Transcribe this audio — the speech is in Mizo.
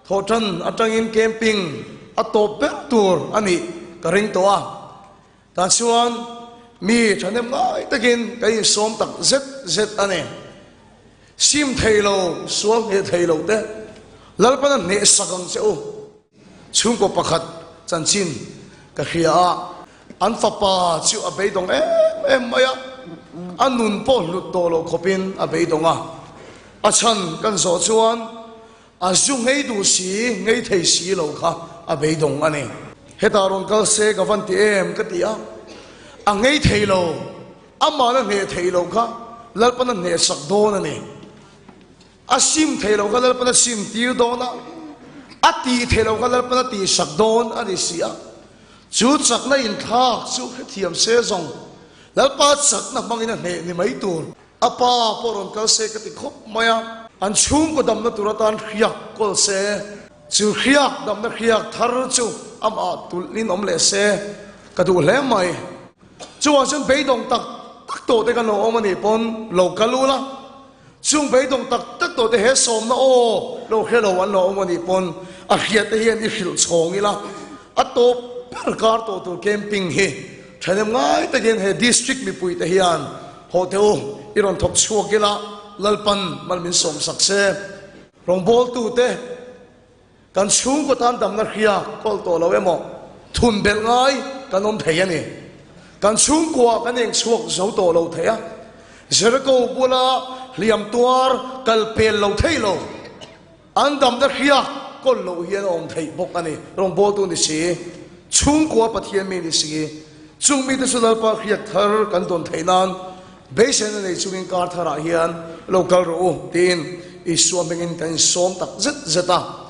Thawhṭan aṭangin camping a tawp ber tur a nih ka ring tawh a, tah chuan mi ṭhahnem ngai takin kan insawm tak zet zet a ni. Sim thei lo, sual hneh thei lo te Lalpan a hneh sak ang che u. Chhungkaw pakhat chanchin ka hria a, an fapa chu a beidawng em em mai a, a nun pawh hlut tawh loh khawpin a beidawng a, a chhan kan zawh chuan A zu ngei duh si, ngei thei si lo kha a beidawng a ni. Hetah rawn kal se ka van ti em ka ti a, a ngei thei lo, amahna hneh thei lo kha Lalpan a hneh sak dawn a ni. A sim thei lo kha Lalpan a sim tir dawn a, a tih thei lo kha Lalpan a tih sak dawn a ni si a. Chu chakna inthlak chu hrethiam se zawng Lalpa chakna hmangin a hneh ni mai tur. A pa pawh rawn kal se ka ti khawp mai a. An chhungkaw damna tur atan hriak kawl se. Chu hriak damna hriak thar chu amah tulhin awm leh se ka duh hle mai. Chuvang chuan beidawng tak tak tawh te kan lo awm a nih pawn lo kal ula, chung beidawng tak tak tawh te he sawmna aw lo hre lo an lo awm a nih pawn a hriat te hian i hrilh chhawng ila a tawp ber kar tawh tur camping hi Thahnem ngai takin he District mipui te hian haw teh u, i rawn thawk chhuak ila Lalpan mal min sawm sak se. Rawngbawltu te kan chhungkaw tan damna hria kawl tawh lo emaw thun belh ngai kan awm thei a ni. Kan chhungkua kan eng chhuak zo tawh lo thei a, Jericho bula hliam tuar kal pel lo thei lo. An damna hriak kawl loh hian a awm theih bawk a ni. Rawngbawltu ni si, chhungkua Pathian mi ni si, chung mite chu Lalpa hriak thar kan dawn theih nan beiseina nei chungin kar tharah hian lo kal rawh u tiin Isua hmingin kan insawm tak zet zet a.